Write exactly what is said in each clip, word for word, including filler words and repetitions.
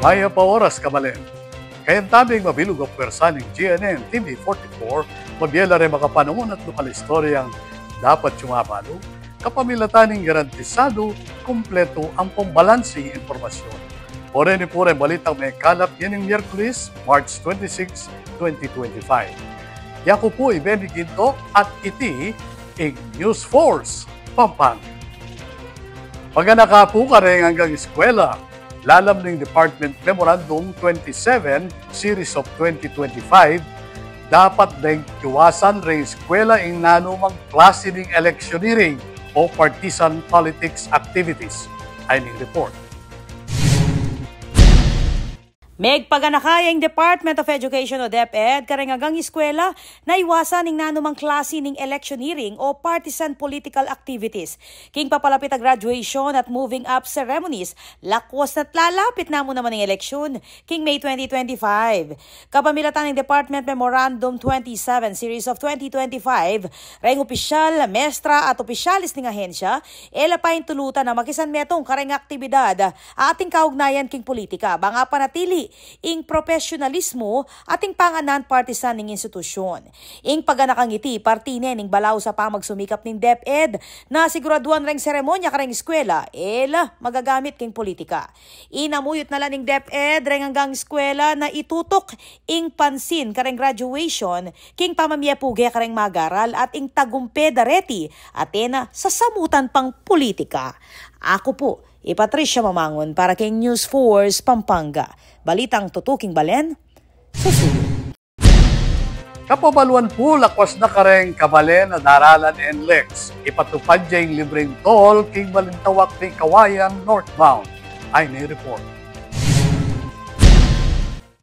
Mayap a oras, kabalen. Kayabe ning mabilug a pwersa ning G N N T V forty-four, mabie la reng makapanungan at lokal a istoryang dapat yu mabalu, kapamilatan ning garantisadu, kumpletu ampong balanseng impormasyon. Pu reni pu reng balitang mekalap ngening Miyerkules, March twenty-six, twenty twenty-five. Yaku pu i Benny Ginto at iti ing News Force Pampanga. Paganaka pu kareng anggang eskwela, lalam ning Department Memorandum twenty-seven, Series of twenty twenty-five, dapat deng iwasan reng eskwela ing nanumang klase ning electioneering o partisan politics activities. Ayni ing report. Megpaganaka ya ing Department of Education o DepEd kareng anggang eskwela na iwasan ing nanumang klase ning electioneering o partisan political activities king papalapit a graduation at moving up ceremonies, lakwes na't lalapit na mu naman ing eleksyon king May twenty twenty-five. Kapamilatan ning Department Memorandum twenty-seven, Series of twenty twenty-five, reng opisyal, mestra at opisyalis ning ahensya, e la pin tulutan a makisanmetung kareng aktibidad a atin kaugnayan king politika, bang apanatili ing propesyonalismo at ing pangan non-partisan ning institusyon. Ing paganakang iti parte ne ning balaus a pamagsumikap ning DepEd na siguraduan reng seremonya kareng eskwela e la magagamit king politika. Inamuyut na la ning DepEd reng anggang eskwela na itutuk ing pansin kareng graduation king pamamie puge kareng mag-aral at ing tagumpe da reti atin a sasamutan pang politika. Aku pu i Patricia Mamangun para king News Force Pampanga. Balitang tutuking balen, susuyu. Kapabaluan pu, lakwes na kareng kabalen a daralan NLEX, ipatupad ya ing libreng toll king Balintawak, Kawayan northbound. Ayni ing report.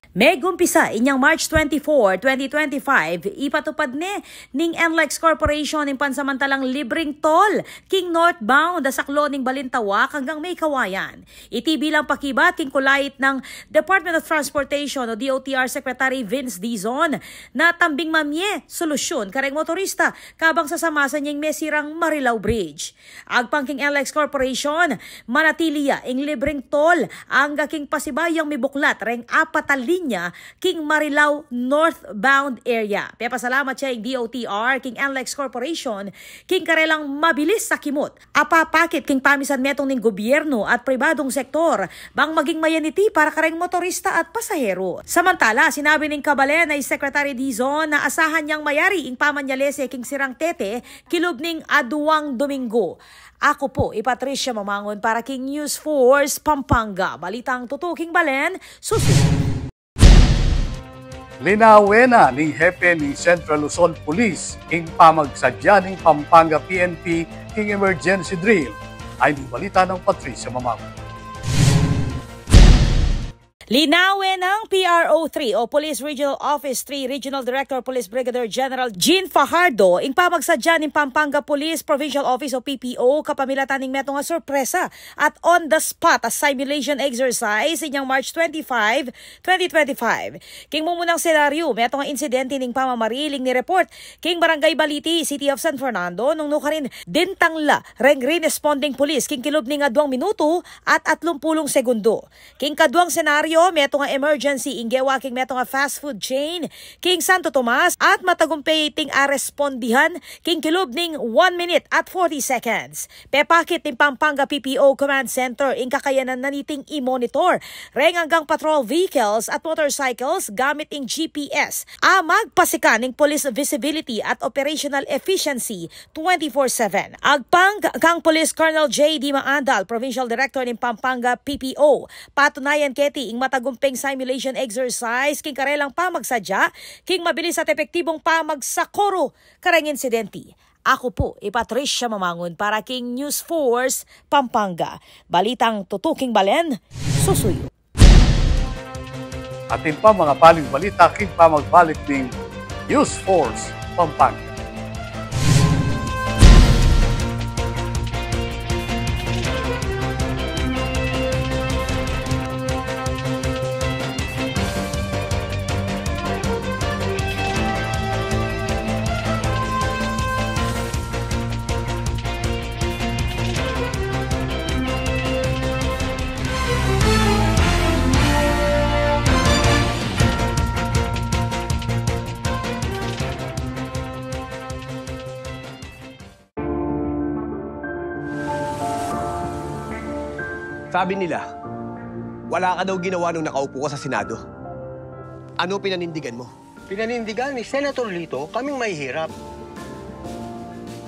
Megumpisa inyang March twenty-four, twenty twenty-five, ipatupad ne ning NLEX Corporation ing pansamantalang libreng toll king northbound a saklu ning Balintawak anggang Kawayan. Iti bilang pakibat king kulait nang Department of Transportation o D O T R Secretary Vince Dizon na tambing mamie solusyun kareng motorista kabang sasamasan ya ing mesirang Marilao Bridge. Agpang king NLEX Corporation, manatili ya ing libreng toll angga king pasibayung mibuklat reng apat a linya king Marilao northbound area. Pepasalamat ya ing D O T R king NLEX Corporation king karelang mabilis a kimut a papakit king pamisanmetung ning gobyernu at pribadung sektor bang maging mayaniti para kareng motorista at pasahero. Samantala, sinabi ning kabalen a i Secretary Dizon na asahan yang mayari ing pamanyalese king sirang tete kilub ning aduang Dominggu. Aku pu i Patricia Mamangun para king News Force Pampanga. Balitang tutuking balen, susunod. Linawen na ning hepe ning Central Luzon Police ing pamagsadya ning Pampanga P N P king emergency drill. Ayni ing balita nang Patricia Mamangun. Linawen nang P R O three o Police Regional Office three Regional Director Police Brigadier General Jean Fajardo ing pamagsadya ning Pampanga Police Provincial Office o P P O kapamilatan ning metung a sorpresa at on-the-spot a simulation exercise inyang March twenty-five, twenty twenty-five. King mumunang senaryu, metung a insidente ning pamamariling ni report king Barangay Baliti, City of San Fernando, nung nukarin dintang la reng responding police king kilub ning aduang minutu at atlumpulung segundo. King kaduang senaryo, metung a emergency ing gewa king metung a fast food chain king Santo Tomas at matagumpe iting arespondihan king kilub ning one minute at forty seconds. Pepakit ning Pampanga P P O Command Center ing kakayanan na niting i-monitor reng anggang patrol vehicles at motorcycles gamit ing G P S a magpasikan ning police visibility at operational efficiency twenty-four seven. Agpang kang Police Colonel J D Maandal, Provincial Director ning Pampanga P P O, patunayan keti ing matagumpeng simulation exercise king karelang pamagsadya king mabilis at epektibung pamagsakoru kareng insidente. Aku pu i Patricia Mamangun para king News Force Pampanga. Balitang tutuking balen, susuyu. Atin pang makapaling balita king pamagbalik ning News Force Pampanga. Sabi nila, wala ka daw ginawa nung nakaupo ka sa Senado. Ano pinanindigan mo? Pinanindigan ni Senator Lito kaming mahihirap.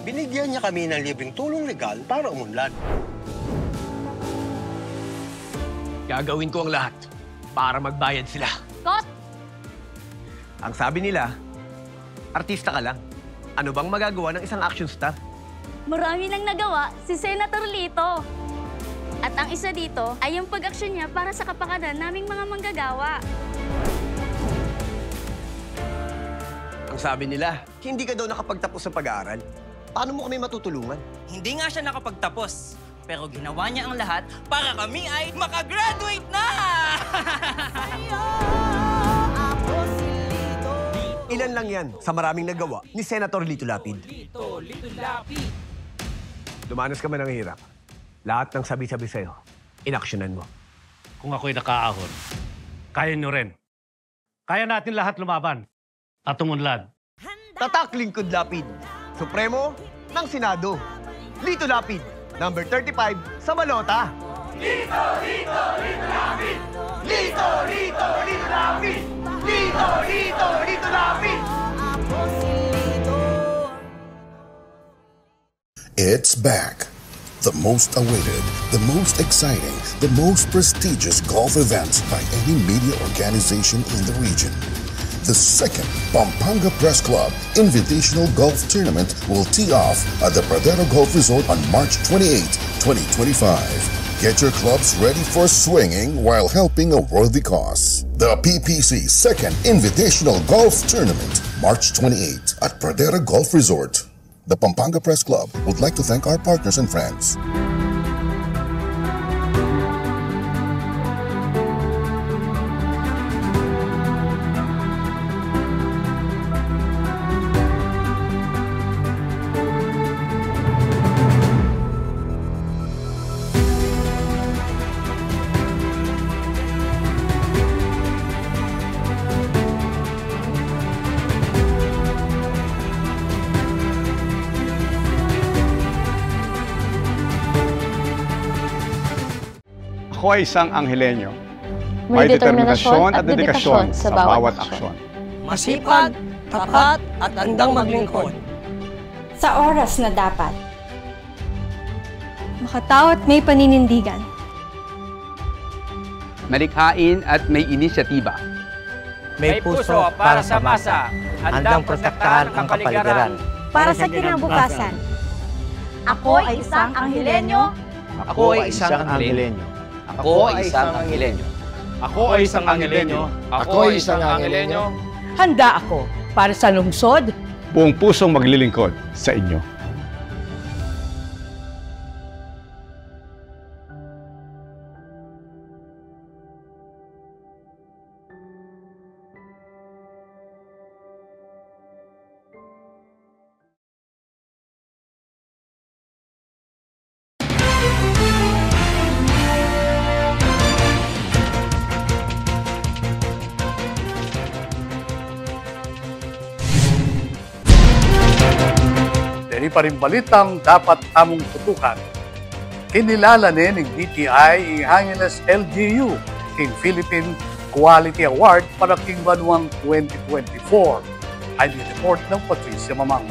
Binigyan niya kami ng libreng tulong legal para umunlad. Gagawin ko ang lahat para magbayad sila. Kot! Ang sabi nila, artista ka lang. Ano bang magagawa ng isang action star? Marami nang nagawa si Senator Lito. At ang isa dito ay yung pag-aksyon niya para sa kapakanan naming mga manggagawa. Ang sabi nila, hindi ka daw nakapagtapos sa pag-aaral. Paano mo kami matutulungan? Hindi nga siya nakapagtapos, pero ginawa niya ang lahat para kami ay makagraduate na! Sa'yo, ako si Lito. Ilan lang yan sa maraming nagawa ni Senator Lito Lapid. Lito, Lito Lapid. Dumanas ka man ng hirap. Lahat ng sabi-sabi sa'yo, inaksyonan mo. Kung ako'y nakaahon, kaya nyo rin. Kaya natin lahat lumaban at umunlad. Tatak Lingkod Lapid, Supremo ng Senado. Lito Lapid, number thirty-five sa balota. Lito, Lito, Lito Lapid! Lito, Lito, Lito Lapid! Lito, Lito, Lito Lapid! It's back. The most awaited, the most exciting, the most prestigious golf event by any media organization in the region. The second Pampanga Press Club Invitational Golf Tournament will tee off at the Pradera Golf Resort on March twenty-eighth, twenty twenty-five. Get your clubs ready for swinging while helping a worthy cause. The P P C Second Invitational Golf Tournament, March twenty-eighth at Pradera Golf Resort. The Pampanga Press Club would like to thank our partners and friends. Ako ay isang Angelenyo. May determinasyon at dedikasyon sa bawat aksyon. Masipag, tapat, at handang maglingkod. Sa oras na dapat. Makatao at may paninindigan. Malikhain at may inisyatiba. May puso para sa masa, handang protektahan ang kapaligiran. Para sa kinabukasan. Ako ay isang Angelenyo. Ako ay isang Angelenyo. Ako ay isang Angelenyo. Ako ay isang Angelenyo. Ako ay isang Angelenyo. Handa ako para sa lungsod. Buong pusong maglilingkod sa inyo. Deni pa ring balitang dapat tamung tutukan. Kinilala ne ning D T I ing Angeles L G U king Philippine Quality Award para king banuang twenty twenty-four. Ay report nang Patricia Mamang.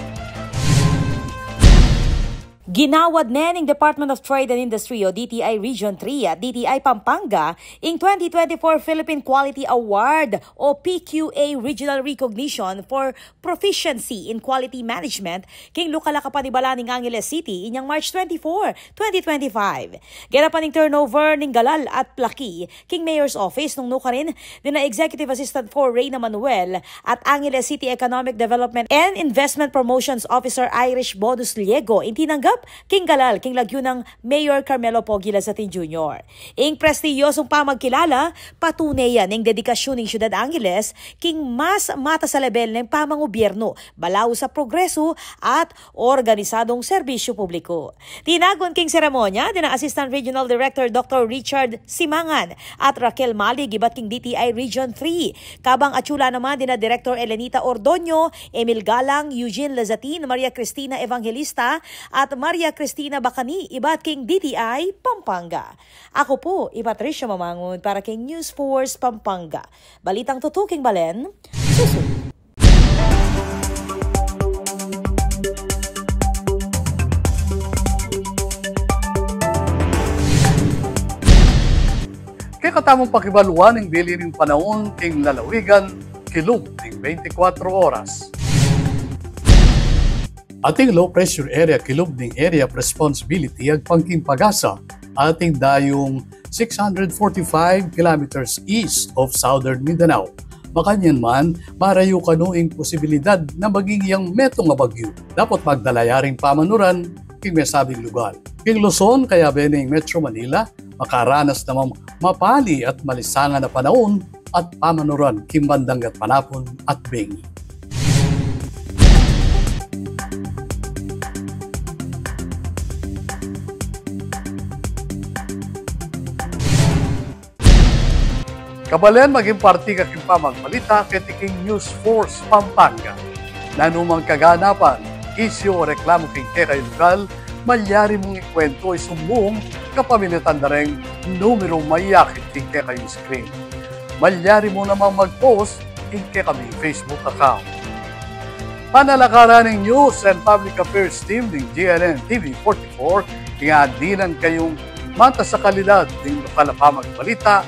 Ginawad ne ning Department of Trade and Industry o D T I Region three at D T I Pampanga ing twenty twenty-four Philippine Quality Award o P Q A Regional Recognition for Proficiency in Quality Management king lokal a kapanibalan ning Angeles City inyang March twenty-four, twenty twenty-five. Ganapan ing turnover ning galal at plaki king Mayor's Office nung nukarin dina Executive Assistant four Reyna Manuel at Angeles City Economic Development and Investment Promotions Officer Irish Bonus Liego ing tinanggap king galal king lagyu nang Mayor Carmelo Pogi Lazatin Junior. Ing prestiyosung pamagkilala, patune ya ning dedikasyun ning Syudad Angeles king mas matas a lebel ning pamangubyernu, balawu sa progresu at organisadung serbisyu publiku. Tinagun king seremonya dina Assistant Regional Director Doctor Richard Simangan at Raquel Malig ibat king D T I Region three, kabang atiu la naman dina Director Elenita Ordoño, Emil Galang, Eugene Lazatin, Maria Cristina Evangelista at Maria Cristina Bacani, ibat king D T I Pampanga. Aku pu i Patricia Mamangun para king News Force Pampanga. Balitang tutuking balen, susu. Kekatamung pakibaluan ing bili ning panaun king lalawigan kilub ning beintikwatro oras. Ating low pressure area kilub ning area of responsibility agpang king PAGASA, ating dayung six hundred forty-five kilometers east of southern Mindanao. Makanyan man, marayu kanu ing posibilidad na maging yang metung a bagyu. Dapot magdala ya ring pamanuran king mesabing lugal. King Luzon, kayabe ning Metro Manila, makaranas namang mapali at malisangan a panaun at pamanuran king bandang Gatpanapun at Bengi. Kabalen, maging parti ka king pamagbalita keti king News Force Pampanga. Nanu mang kaganapan, isyu o reklamu king kekayung lugal, malyari mung ikuwentu o isumbung kapamilatan da reng numerung mayakit king kekayung screen. Malyari mu namang mag-post king kekaming Facebook account. Panalakaran ning News and Public Affairs Team ning G N N T V forty-four, ing adinan kayung matas a kalidad ning lokal a pamagbalita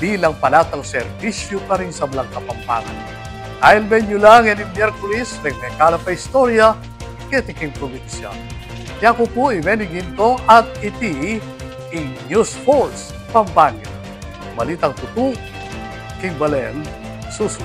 bilang palatang serbisyu karing sablang Kapampangan. Ailben yu la ngeni Miyerkules reng mekalap a istorya keti king probinsya. Yaku pu i Benny Ginto at iti ing News Force Pampanga. Balitang tutu king balen, susu.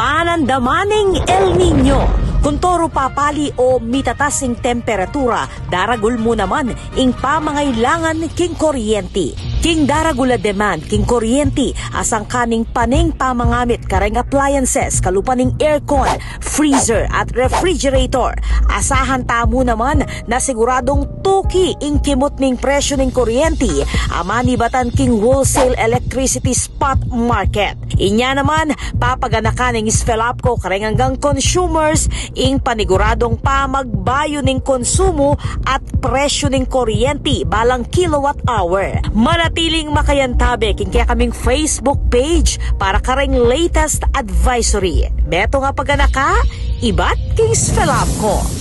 Panandaman ning El Niño. Kuntoru papali o mitatas ing temperatura, daragul mu naman ing pamangailangan king kuryenti. King daragul a demand king kuryenti, asangka ning paneng pamangamit kareng appliances, kalupa ning aircon, freezer at refrigerator. Asahan tamu naman na siguradung tuki ing kimut ning presyu ning kuryenti a manibatan king wholesale electricity spot market. Inya naman, papaganakan ning SFELAPCO kareng anggang consumers ing paniguradung pamagbayu ning konsumu at presyu ning kuryenti balang kilowatt hour. Manatiling makayantabe king kekaming Facebook page para kareng latest advisory. Metung a paganaka, ibat king SFELAPCO.